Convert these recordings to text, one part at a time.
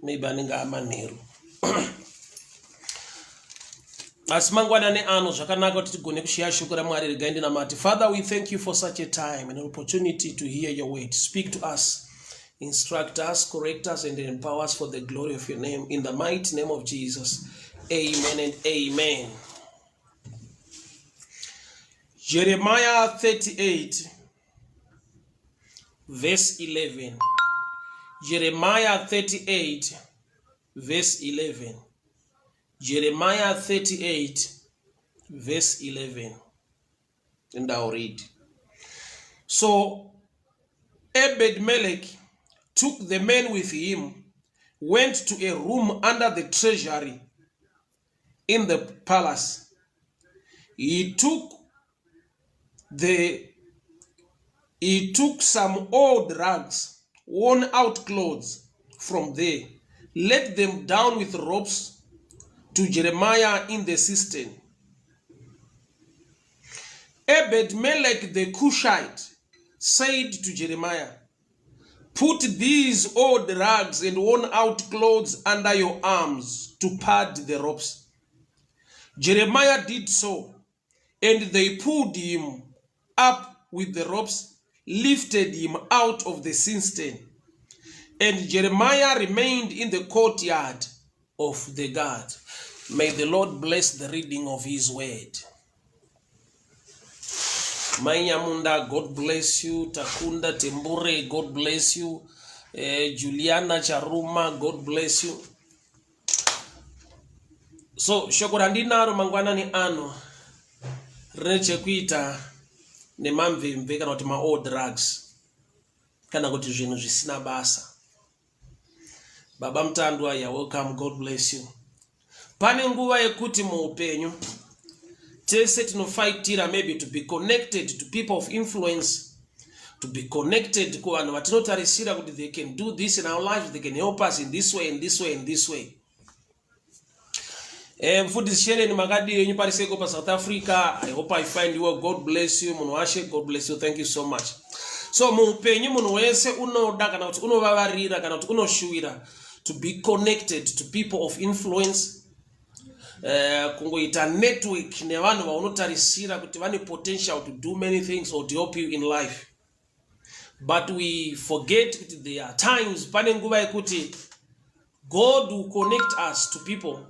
Maybe anenge amanheru. Asi mangwanani ano zvakanaka kuti tigone kushiya shoko raMwari. Regai ndinamate. Father, we thank you for such a time and an opportunity to hear your word. Speak to us, instruct us, correct us and empower us for the glory of your name. In the mighty name of Jesus, amen and amen. Jeremiah 38 verse 11. Jeremiah 38 verse 11. Jeremiah 38 verse 11, and I'll read. So Ebed Melech took the men with him, went to a room under the treasury in the palace. He took some old rags, worn out clothes from there, let them down with ropes to Jeremiah in the cistern. Ebed Melech the Cushite said to Jeremiah, "Put these old rags and worn out clothes under your arms to pad the ropes." Jeremiah did so, and they pulled him up with the ropes, lifted him out of the cistern. And Jeremiah remained in the courtyard of the guard. May the Lord bless the reading of his word. Mainyamunda, God bless you. Takunda Tembure, God bless you. Juliana Charuma, God bless you. So, shoko randinaro mangwanani ano rine chekuita nemamvemve kana kuti maold rags kana kuti zvinhu zvisina basa. Baba Mutandwa, you're welcome. God bless you. Pane nguva yekuti muupenyu tese tinofaitira maybe to be connected to people of influence, to be connected kuvanhu vatinotarisira kuti they can do this in our lives, they can help us in this way and this way and this way. Mfundisi Shereni, makadii yenyu pariseko paSouth Africa? I hope I find you well. God bless you, munhu washe. God bless you. Thank you so much. So muupenyu munhu wese unoda kana kuti unovavarira kana kuti unoshuwira to be connected to people of influence, kungoita network nevanhu vaunotarisira kuti vane potential to do many things or to help you in life. But we forget kuti there are times, pane nguva yekuti God will connect us to people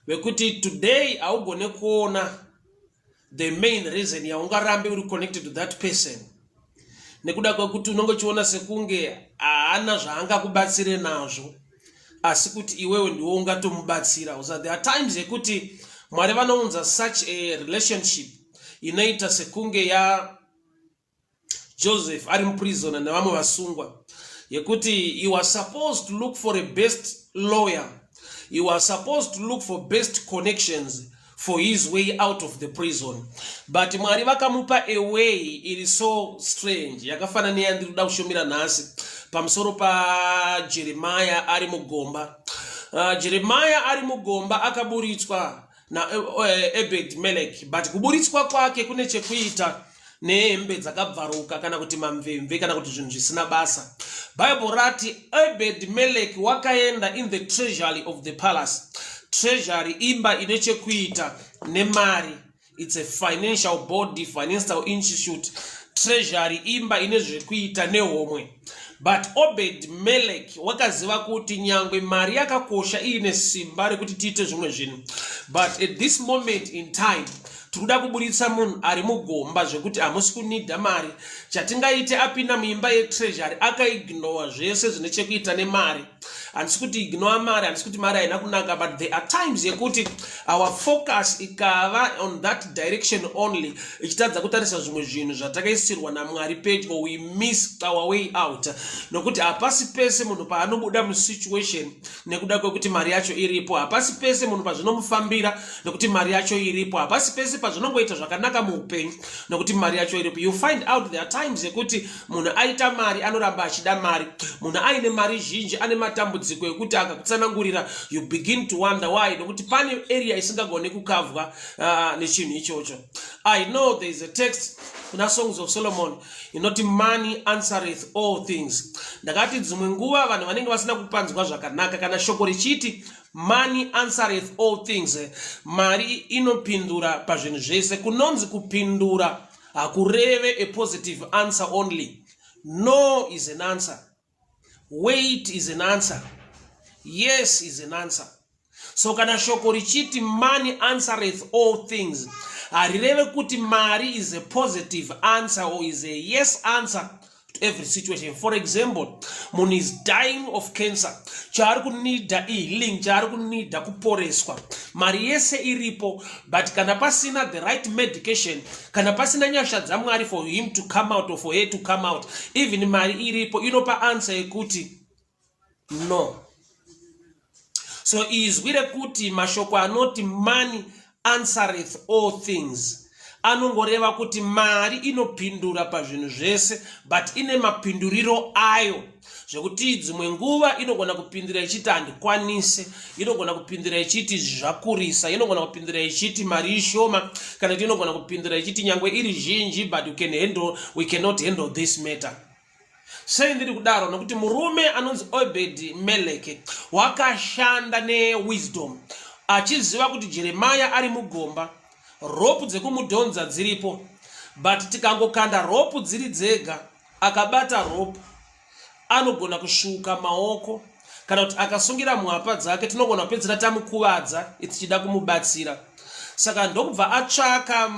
vekuti today haugone kuona the main reason yaungarambe uri connected to that person, nekuda kwekuti unonge uchiona sekunge haana zvaangakubatsire nazvo, asi kuti iwewe ndiwo ungatomubatsira. So there are times yekuti Mwari vanounza such a relationship inoita sekunge ya Joseph ari muprison nevamwe vasungwa, yekuti he was supposed to look for a best lawyer, he was supposed to look for best connections for his way out of the prison, but Mwari vakamupa a way iri so strange, yakafanana neyandiri kuda kushumira nhasi pamusoro paJeremaya ari mugomba. Jeremaya ari mugomba akaburitswa naEbed Melek, but kuburitswa kwake kune chekuita nehembe dzakabvaruka kana kuti mamvemve kana kuti zvinhu zvisina basa. Bible rati Ebed Melek wakaenda in the treasury of the palace. Treasury imba ine chekuita nemari. It's a financial body, financial institute. Treasury imba ine zvekuita nehomwe, but Obed Melek wakaziva kuti nyangwe mari yakakosha, iine simba rekuti tiite zvimwe zvinhu, but at this moment in time tiri kuda kuburitsa munhu ari mugomba zvekuti hamusi kunidha mari. Chatingaite, apinda muimba yetreasury, akaignora zvese zvine chekuita nemari. Handisi kuti ignore mari, handisi kuti mari haina kunaka, but there are times yekuti our focus ikava on that direction only, ichitadza kutarisa zvimwe zvinhu zvatakaisirwa naMwari pedyo, we miss our way out, nokuti hapasi pese munhu paanobuda musituation nekuda kwekuti mari yacho iripo. Hapasi pese munhu pazvinomufambira nekuti mari yacho iripo. Hapasi pese pazvinongoita zvakanaka muupenyu nekuti mari yacho iripo. You find out there are times yekuti munhu aita mari anoramba achida mari. Munhu aine mari zhinji ane matambudziko. matambudziko ekuti akakutsanangurira, you begin to wonder why, nokuti pane area isingagone kukavhwa nechinhu ichocho. I know there is a text kuna Songs of Solomon inoti, "Money answereth all things." Ndakati dzimwe nguva vanhu vanenge vasina kupanzwa zvakanaka. Kana shoko richiti, "Money answereth all things," mari inopindura pazvinhu zvese, kunonzi kupindura hakureve a positive answer only. No is an answer, wait is an answer, yes is an answer. So kana shoko richiti, "Money answereth all things," harireve kuti mari is a positive answer or is a yes answer to every situation. For example, munhu is dying of cancer, chaari kunidha ihealing, chaari kunidha kuporeswa. Mari yese iripo, but kana pasina the right medication, kana pasina nyasha dzaMwari for him to come out or for her to come out, even mari iripo inopa answer yekuti no. So izwi rekuti, mashoko anoti, "Money answereth all things," anongoreva kuti mari inopindura pazvinhu zvese, but ine mapinduriro ayo, zvekuti dzimwe nguva inogona kupindura ichiti handikwanise, inogona kupindura ichiti zvakurisa, inogona kupindura ichiti mari ishoma, kana kuti inogona kupindura ichiti nyangwe iri zhinji, but you can handle, we cannot handle this matter. Sei ndiri kudaro? Nokuti murume anonzi Obed Meleke wakashanda newisdom, achiziva kuti Jeremaya ari mugomba, rope dzekumudhonza dziripo, but tikangokanda rope dziri dzega, akabata rope anogona kusvuka maoko, kana kuti akasungira muhapa dzake, tinogona kupedzera tamukuvadza tichida kumubatsira. Saka ndokubva atsvaka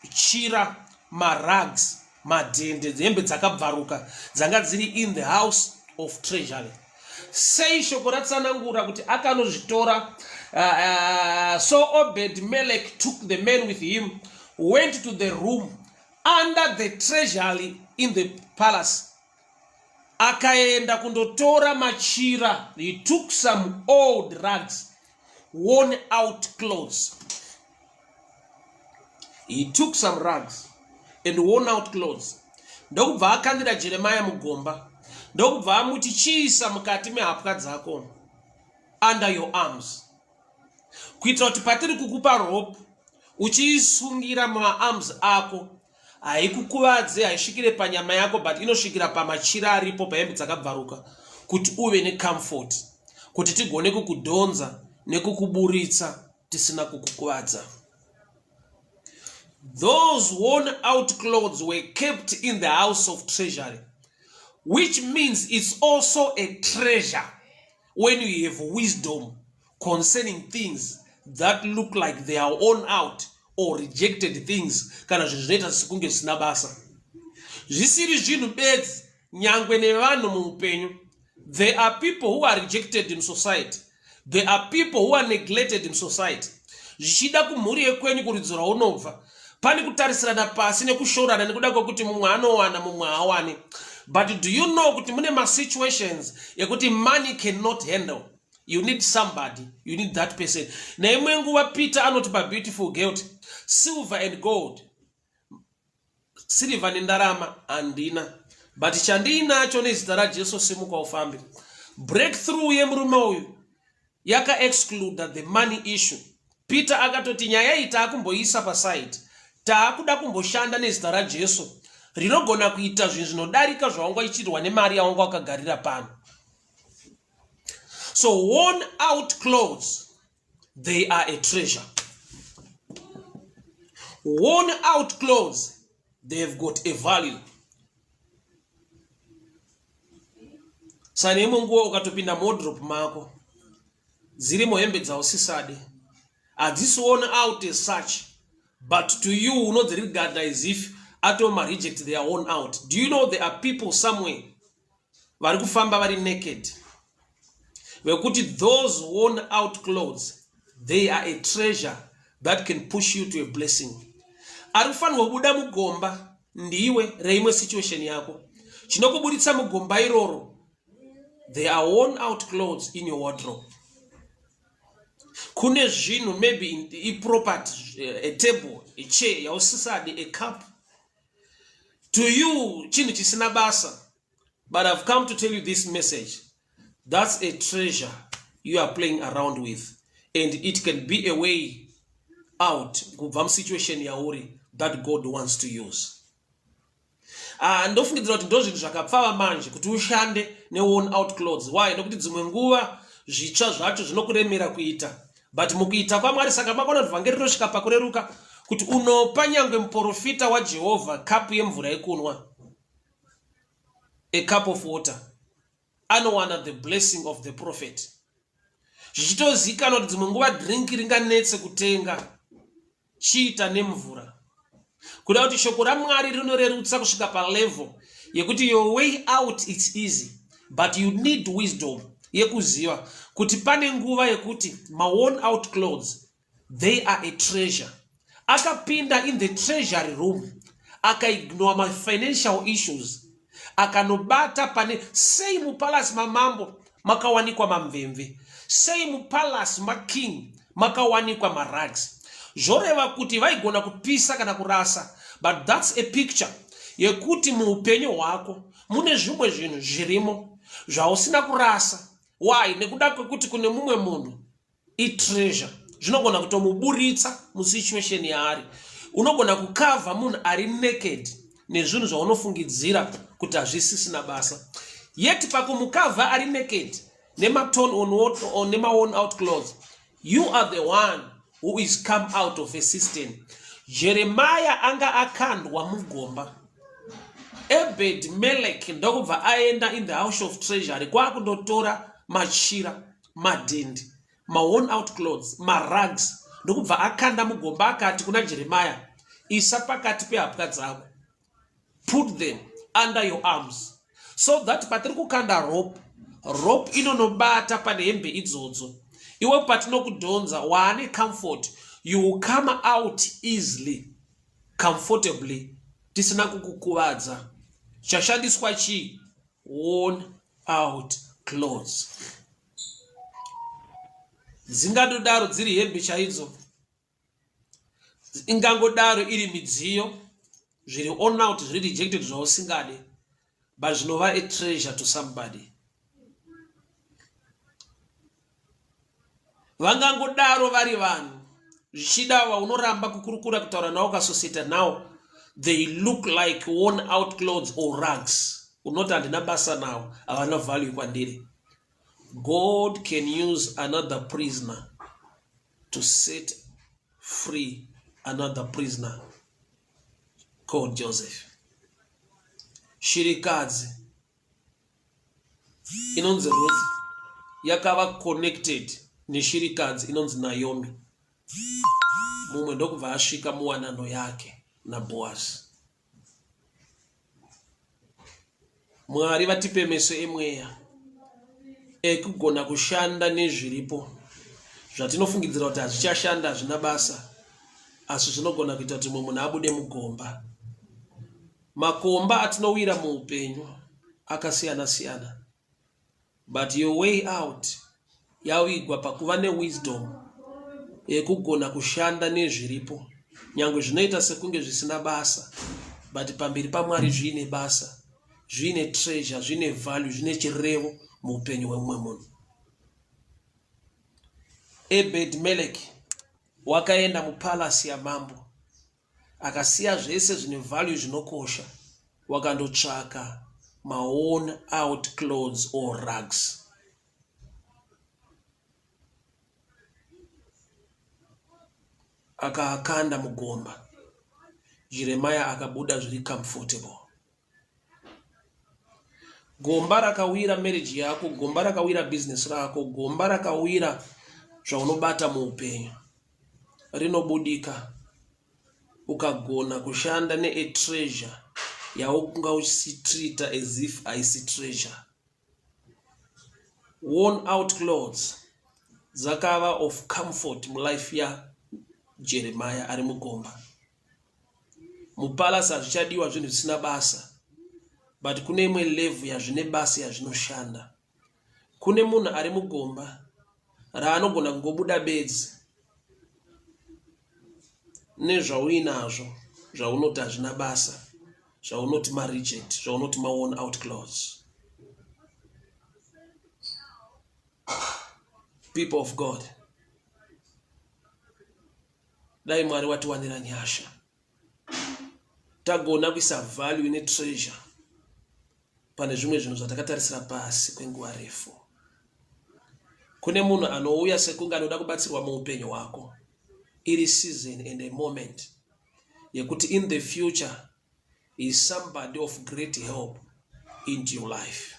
machira, marugs, madhende, hembe dzakabvaruka dzanga dziri in the house of treasury. Sei shoko ratsanangura kuti akanozvitora? So Obed Melek took the man with him, went to the room under the treasury in the palace. Akaenda kundotora machira. He took some old rugs, worn out clothes. He took some rugs and worn out clothes, ndokubva akandira Jeremaya mugomba, ndokubva amuti, "Chiisa mukati mehapwa dzako, under your arms, kuitira kuti patiri kukupa rope, uchiisungira mumaarms ako, haikukuvadze, haisvikire panyama yako, but inosvikira pamachira aripo, pahembe dzakabvaruka, kuti uve necomfort, kuti tigone kukudhonza nekukuburitsa tisina kukukuvadza." Those worn out clothes were kept in the house of treasury, which means it's also a treasure when you have wisdom concerning things that look like they are worn out or rejected things, kana zvinhu zvinoita sekunge zvisina basa, zvisiri zvinhu bedzi, nyangwe nevanhu muupenyu. There are people who are rejected in society. There are people who are neglected in society. Zvichida kumhuri yekwenyu, kurudzi rwaunobva, pane kutarisirana pasi nekushorana nekuda kwekuti mumwe anowana, mumwe haawani. But do you know kuti mune masituations ekuti money cannot handle? You need somebody, you need that person. Neimwe nguva Peter anoti paBeautiful Girl, "Silver and gold," sirivha nendarama handina, but chandiinacho, nezita raJesu simuka ufambe. Breakthrough yemurume uyu yakaexcluda the money issue. Peter akatoti, nyaya iyi taakumboisa paside, taakuda kumboshanda nezita raJesu rinogona kuita zvinhu zvinodarika zvaungaitirwa nemari yaunga wakagarira pano. So worn out clothes, they are a treasure. Worn out clothes, they've got a value. Saka neimwe nguva ukatopinda muwardrobe mako, dzirimo hembe dzausisade, hadzisi worn out as such, but to you unodziregarda as if atoma reject, they are worn out. Do you know there are people somewhere vari kufamba vari naked, vekuti those worn out clothes, they are a treasure that can push you to a blessing? Ari kufanirwa kubuda mugomba ndiwe reimwe situation yako. Chinokuburitsa mugomba iroro, there are worn out clothes in your wardrobe. Kune zvinhu, maybe iproperty, a table, a chair yausisadi, a cup, to you chinhu chisina basa, but I've come to tell you this message. That's a treasure you are playing around with and it can be a way out kubva musituation yauri that God wants to use. Ah, ndofungidzira kuti ndozvinhu zvakapfava manje kuti ushande neworn out clothes. Why? Nokuti dzimwe nguva zvitsva zvacho zvinokuremera kuita but mukuita kwaMwari saka makaona kuti vhangeri rinosvika pakureruka kuti unopa nyangwe muprofita waJehovha kapu yemvura yekunwa, a cup of water, anowana the blessing of the prophet, zvichitozikanwa kuti dzimwe nguva drink ringanetse kutenga, chiita nemvura. Kuda kuti shoko raMwari rinorerutsa kusvika palevel yekuti your way out, it's easy, but you need wisdom yekuziva kuti pane nguva yekuti maworn out clothes, they are a treasure. Akapinda in the treasury room, akaignore mafinancial issues, akanobata pane sei mupalasi mamambo makawanikwa mamvemve, sei mupalasi making makawanikwa marags. Zvoreva kuti vaigona kupisa kana kurasa, but that's a picture yekuti muupenyu hwako mune zvimwe zvinhu zvirimo zvausina kurasa. Why? Nekuda kwekuti kune mumwe munhu itreasure, zvinogona kutomuburitsa musituation yaari. Unogona kukavha munhu ari naked nezvinhu zvaunofungidzira kuti hazvisisina basa, yet pakumukavha ari naked nematorn on nemaworn out clothes, you are the one who is come out of a system. Jeremiah anga akandwa mugomba, Ebed Melek ndokubva aenda in the house of treasury kwakundotora machira, madhindi, maworn out clothes, marags, ndokubva akanda mugomba, akati kuna Jeremiah, "Isa pakati pehapwa dzako, put them under your arms, so that patiri kukanda rope, rope inonobata pane hembe idzodzo. Iwe patinokudhonza waane comfort, you will come out easily, comfortably, tisina kukukuvadza." Chashandiswa chii? Worn out clothes. Dzingadodaro dziri hembe chaidzo, ingangodaro iri midziyo, zviri worn out, zviri rejected, zvausingade, but zvinova a treasure to somebody. Vangangodaro vari vanhu zvichida vaunoramba kukurukura, kutaura navo, ukasoseta nawo, they look like worn out clothes or rags. Unoti, "Handina basa nawo, havana value kwandiri." God can use another prisoner to set free another prisoner called Joseph. Shirikadzi inonzi Ruth yakava connected neshirikadzi inonzi Naomi, mumwe ndokubva asvika muwanano yake naBoaz. Mwari vatipe meso emweya ekugona kushanda nezviripo zvatinofungidzira kuti hazvichashanda, hazvina basa, asi zvinogona kuita kuti mumwe munhu abude mugomba. Makomba atinowira muupenyu akasiyana siyana, but your way out yawigwa pakuva newisdom yekugona kushanda nezviripo, nyange zvinoita sekunge zvisina basa, but pamberi paMwari zviine basa, zviine treasure, zviine value, zvine chirevo muupenyu hwemumwe munhu. Ebed Melek wakaenda mupalasi yamambo, akasiya zvese zvine value, zvinokosha, wakandotsvaka maworn out clothes or rugs. Akaakanda mugomba. Jeremiah akabuda zviri comfortable. Gomba rakawira marriage yako, gomba rakawira business rako, gomba rakawira zvaunobata muupenyu, rinobudika ukagona kushanda neatreasure yaunga uchitreata as if haisi treasure. Worn out clothes dzakava of comfort mulife yaJeremiah ari mugomba. Mupalasi hazvichadiwa zvinhu zvisina basa, but kune imwe level yazvine basa, yazvinoshanda. Kune munhu ari mugomba raanogona kungobuda bedzi nezvauinazvo, zvaunoti hazvina basa, zvaunoti mareject, zvaunoti maworn out clothes. People of God, dai Mwari watiwanira nyasha, tagona kuisa value netreasure pane zvimwe zvinhu zvatakatarisira pasi kwenguva refu. Kune munhu anouya sekunge anoda kubatsirwa muupenyu hwako, iri season and a moment yekuti in the future is somebody of great help into your life.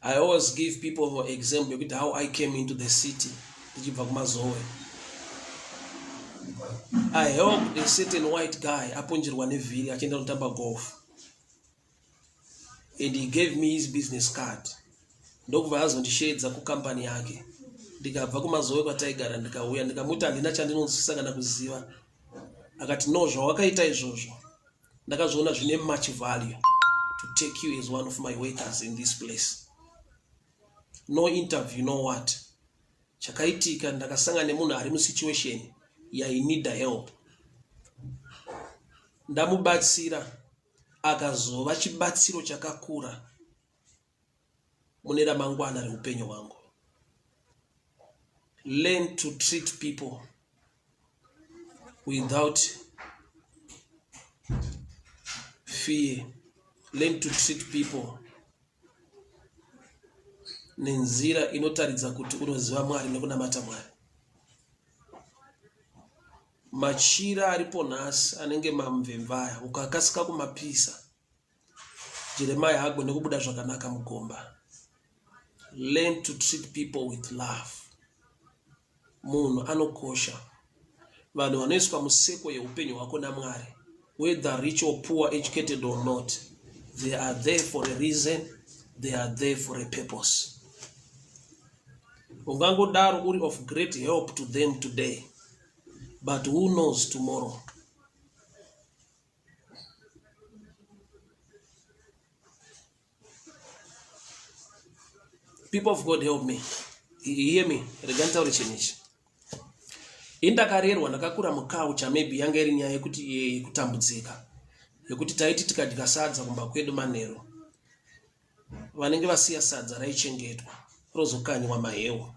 I always give people for example yekuti how I came into the city ndichibva kumazowe. I helped a certain white guy apunjirwa nevhiri achienda kutamba golf and he gave me his business card ndokubva azondisheedza kukampani yake ndikabva kumazowe kwataigara ndikauya ndikamuti handina chandinonzwisisa kana kuziva akati no zvawakaita izvozvo ndakazviona zvine much value to take you as one of my workers in this place no interview no what chakaitika ndakasangana nemunhu ari musituation yainida help ndamubatsira akazova chibatsiro chakakura mune ramangwana reupenyu hwangu. Learn to treat people without fear. Learn to treat people nenzira inotaridza kuti unoziva Mwari nekunamata Mwari. Machira aripo nhasi anenge mamvemve aya, ukakasika kumapisa Jeremiah haagone kubuda zvakanaka mugomba. Learn to treat people with love. Munhu anokosha. Vanhu vanoiswa museko yeupenyu hwako naMwari, whether rich or poor, educated or not, they are there for a reason, they are there for a purpose. Ungangodaro uri of great help to them today, but who knows tomorrow? People of God help me. Hear me. Rega nditaure chinhu ichi. Ini ndakarerwa ndakakura muculture maybe yanga iri nyaya yekuti yekutambudzika yekuti taiti tikadya sadza kumba kwedu manheru vanenge vasiya sadza raichengetwa rozokanywa mahewu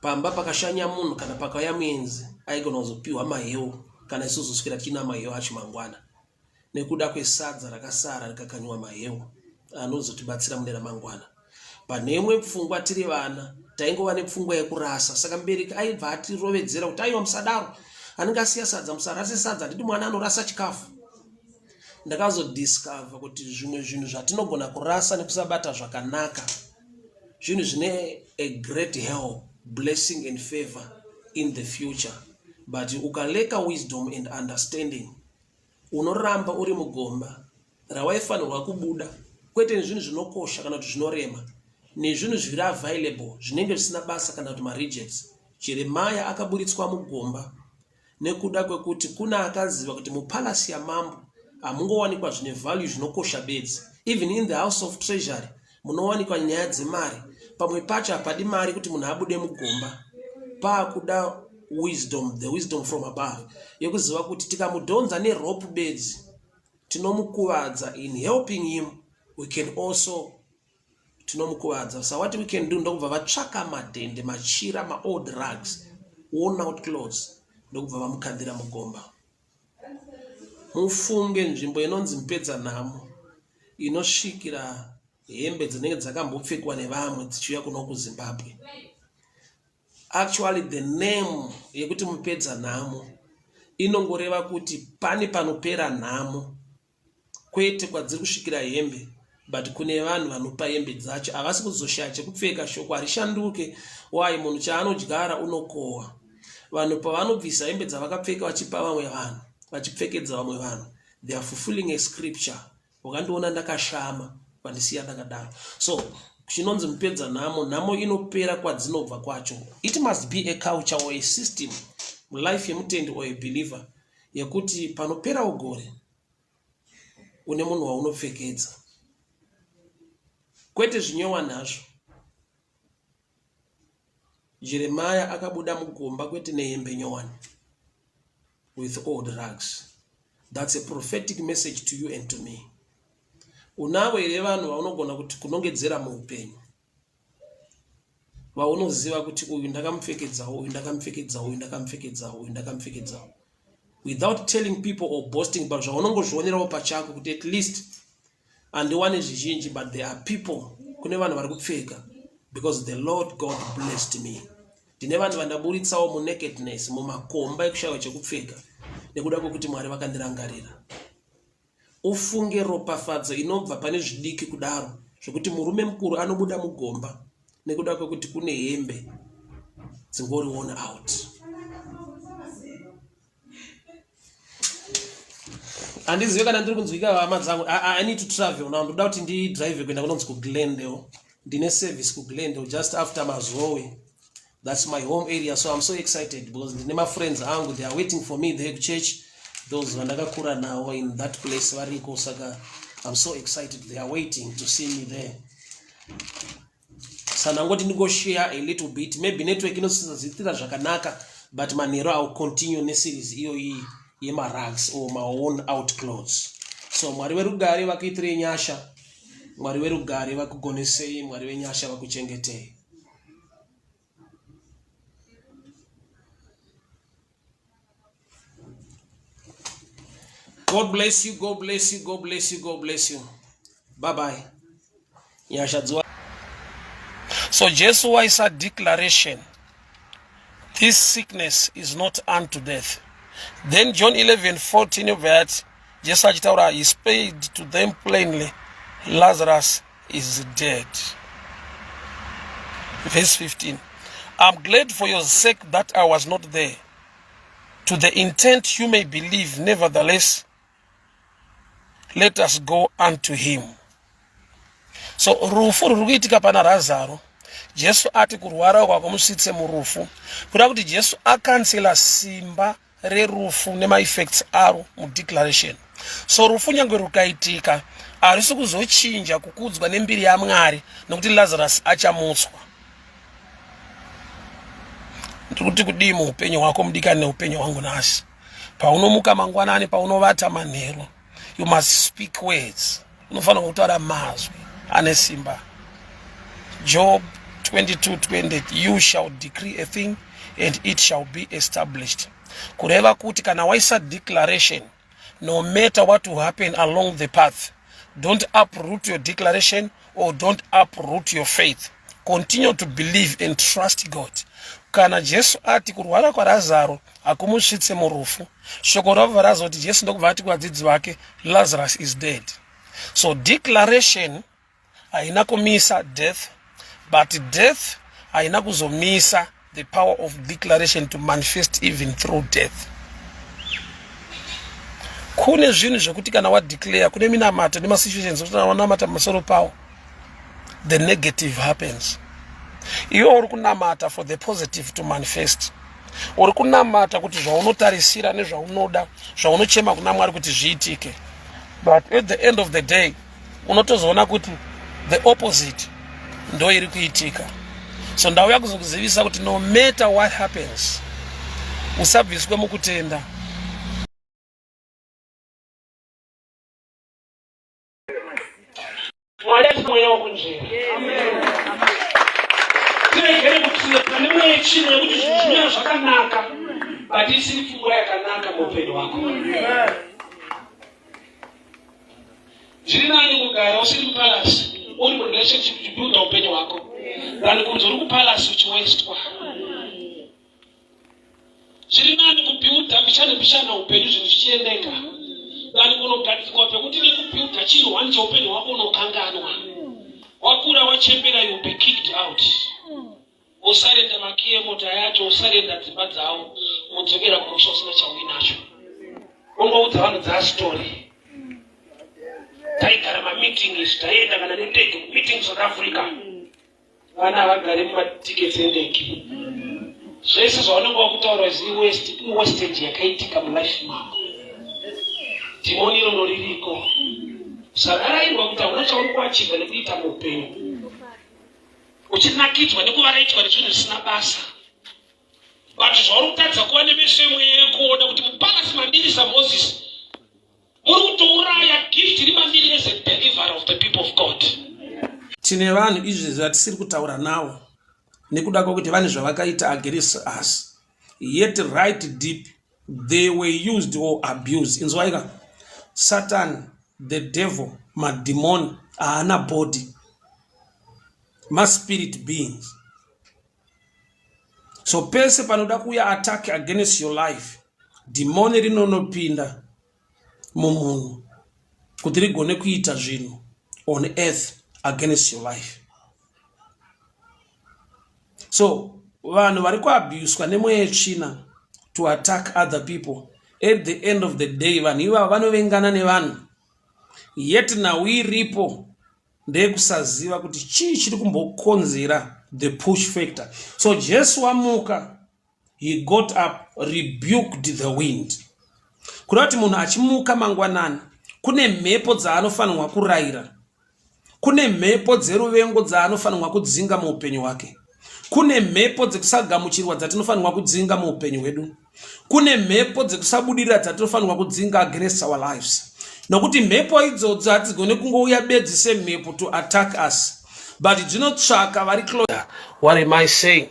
Pamba pakashanya munhu kana pakauya muenzi aigona kuzopiwa maheu kana isu zoswera tichina maheu acho mangwana nekuda kwesadza rakasara rikakanyiwa maheu anozotibatsira mune ramangwana. Pane imwe pfungwa tiri vana taingova nepfungwa yekurasa saka mubereki aibva atirovedzera kuti aiwa musadaro anenge asiya sadza musarase sadza handiti mwana anorasa chikafu ndakazodiscover kuti zvimwe zvinhu zvatinogona kurasa nekusabata zvakanaka zvinhu zvine a great help blessing and favor in the future but ukaleka wisdom and understanding unoramba uri mugomba rawaifanirwa kubuda kwete nezvinhu zvinokosha kana kuti zvinorema nezvinhu zviri available zvinenge zvisina basa kana kuti marejects jeremaya akaburitswa mugomba nekuda kwekuti kune akaziva kuti mupalace yamambo hamungowanikwa zvine value zvinokosha bedzi even in the house of treasury munowanikwa nyaya dzemari pamwe pacho hapadi mari kuti munhu abude mugomba paakuda wisdom the wisdom from above yekuziva kuti tikamudhonza nerope bedzi tinomukuvadza in helping him we can also tinomukuvadza so what we can do ndokubva vatsvaka madhende machira maold rugs worn out clothes ndokubva vamukandira mugomba mufunge nzvimbo inonzi mupedza nhamo inosvikira hembe dzinenge dzakambopfekwa nevamwe dzichiuya kuno kuzimbabwe actually the name yekuti mupedza nhamo inongoreva kuti pane panopera nhamo kwete kwadziri kusvikira hembe but kune vanhu vanopa hembe dzacho havasi kuzoshaya chekupfeka shoko harishanduke why munhu chaanodyara unokohwa vanhu pavanobvisa hembe dzavakapfeka vachipa vamwe vanhu vachipfekedza vamwe vanhu they are fulfilling a scripture wakandiona ndakashama vandisiya ndakadaro so chinonzi mupedza nhamo nhamo inopera kwadzinobva kwacho it must be a culture or a system mulife yemutendi or a believer yekuti panoperawo gore une munhu waunopfekedza kwete zvinyowa nhazvo jeremaya akabuda mugomba kwete nehembe nyowani with old rags that's a prophetic message to you and to me. Unavo here vanhu vaunogona kuti kunongedzera muupenyu vaunoziva kuti uyu ndakamupfekedzawo, uyu ndakamupfekedzawo, uyu ndakamupfekedzawo, uyu ndakamupfekedzawo, without telling people or boasting, but zvaunongozvionerawo pachako kuti at least handiwane zvizhinji, but there are people, kune vanhu vari kupfeka because the Lord God blessed me. Ndine vanhu vandaburitsawo munakedness, mumakomba ekushayiwa chekupfeka, nekuda kwekuti Mwari vakandirangarira. Ufunge ropafadzo inobva pane zvidiki kudaro zvekuti murume mukuru anobuda mugomba nekuda kwekuti kune hembe dzingori worn out. Handizive kana ndiri kunzwika hama dzangu. I need to travel now. Ndoda kuti ndidrive kuenda kunonzi kuGlendale. Ndine service kuGlendale just after Mazowe. That's my home area, so I'm so excited because ndine mafriends angu, they are waiting for me there kuchurch. Those vandakakura nawo in that place variko, saka I'm so excited, they are waiting to see me there. Saka ndangoti ndingoshare a little bit, maybe network inosazitira zvakanaka, but manheru I will continue neseries iyoyi yemarags or my own out clothes. So Mwari werugare vakuitirei nyasha, Mwari werugare vakugonesei, Mwari wenyasha vakuchengetei. God bless you, God bless you, God bless you, God bless you. Bye bye. Nyasha dziwa. So Jesu waisa declaration. This sickness is not unto death. Then John 11:14 yobva yati Jesu achitaura, he spake to them plainly, Lazarus is dead. Verse 15. I'm glad for your sake that I was not there, to the intent you may believe. Nevertheless, let us go unto him. So rufu ruri kuitika pana Razaro, Jesu ati kurwara uko hakumusvitse murufu, kuda kuti Jesu akansela simba rerufu nemaeffects aro mudeclaration. So rufu nyange rukaitika harisi kuzochinja kukudzwa nembiri yaMwari, nokuti Lazarus achamutswa. Ndiri kuti kudii muupenyu hwako mudikani neupenyu hwangu nhasi? Paunomuka mangwanani, paunovata manheru, you must speak words. Unofanira kutaura mazwi ane simba. Job 22:20, you shall decree a thing and it shall be established. Kureva kuti kana waisa declaration, no matter what will happen along the path, don't uproot your declaration or don't uproot your faith. Continue to believe and trust God. Kana Jesu ati kurwara kwaRazaro hakumusvitse murufu, shoko rabva razoti Jesu ndokubva ati kuvadzidzi vake, Lazarus is dead. So declaration haina kumisa death, but death haina kuzomisa the power of declaration to manifest even through death. Kune zvinhu zvekuti kana wadeclare, kune minamato nemasituations ekuti kana wanamata pamusoro pawo, the negative happens. Iwe uri kunamata for the positive to manifest, uri kunamata kuti zvaunotarisira nezvaunoda, zvaunochema kuna Mwari kuti zviitike, but at the end of the day unotozoona kuti the opposite ndo iri kuitika. So ndauya kuzokuzivisa kuti no matter what happens, usabviswe mukutenda. Mwari ati mweya wokunzvera. Tiregere kuti pane mweya yetsvina yekuti zvinhu zvinouya zvakanaka, but isiri pfungwa yakanaka muupenyu hwako. Zviri nani kugara usiri mupalasi uri murelationship uchibuilda upenyu hwako than kunzi uri kupalasi uchiwestwa. Zviri nani kubuilda mbichana mbichana upenyu zvinhu zvichiendeka than kunogadzikwa pekuti nekubuilda chinhu one cheupenyu hwako unokanganwa. Wakura wachembera, you be kicked out. Usarenda makiyi emota yacho, usarenda dzimba dzavo, wodzokera kumusha usina chauinacho. Ungoudza vanhu dzastori. Taigara mameeting isu, taienda kana nendege kumeeting South Africa. Vana havagare mumatickets endege. Zvese zvavanenge vakutaura is iwastage yakaitika mulife mako. Dhimoni iroro ririko. Usararairwa kuti hauna chauri kuachivha nekuita muupenyu, uchinakidzwa nekuvaraidzwa nezvinhu zvisina basa, but zvauri kutadza kuva nemeso emweya yekuona kuti mupalasi mandiri saMoses muri kutouraya gift rimandiri as a deliverer of the Tine vanhu izvezvi vatisiri kutaura navo nekuda kwekuti vane zvavakaita against us, yet right deep they were used or abused. Inzwaika, Satan, the devil, madhimoni haana body, maspirit beings. So pese panoda kuuya attack against your life, dhimoni rinonopinda mumunhu kuti rigone kuita zvinhu on earth against your life. So vanhu vari kuabuswa nemweya yetsvina to attack other people, at the end of the day vanhu ivava vanovengana nevanhu. Yet nhau iripo ndeyekusaziva kuti chii chiri kumbokonzera the push factor. So Jesu wamuka, he got up, rebuked the wind. Kuda kuti munhu achimuka mangwanani, kune mhepo dzaanofanirwa kurayira, kune mhepo dzeruvengo dzaanofanirwa kudzinga muupenyu hwake, kune mhepo dzekusagamuchirwa dzatinofanirwa kudzinga muupenyu hwedu, kune mhepo dzekusabudirira dzatinofanirwa kudzinga against our lives, nokuti mhepo idzodzo hadzigone kungouya bedzi semhepo to attack us, but dzinotsvaka vari close. What am I saying?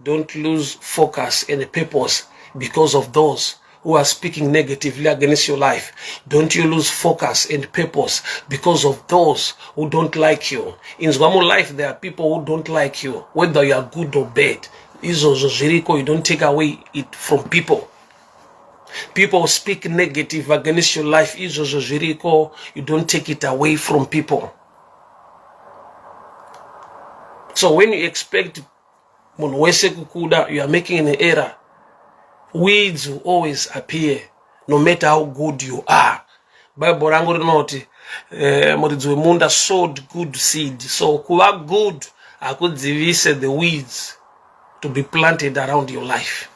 Don't lose focus and purpose because of those who are speaking negatively against your life. Don't you lose focus and purpose because of those who don't like you. In Zwamu life, there are people who don't like you, whether you are good or bad. Izvozvo zviriko, you don't take away it from people. People speak negative against your life. Izvozvo zviriko, you don't take it away from people. So when you expect munhu wese kukuda, you are making an error. Weeds will always appear no matter how good you are. Bible rangu rinoti muridzi wemunda sowed good seed. So kuva good hakudzivise the weeds to be planted around your life.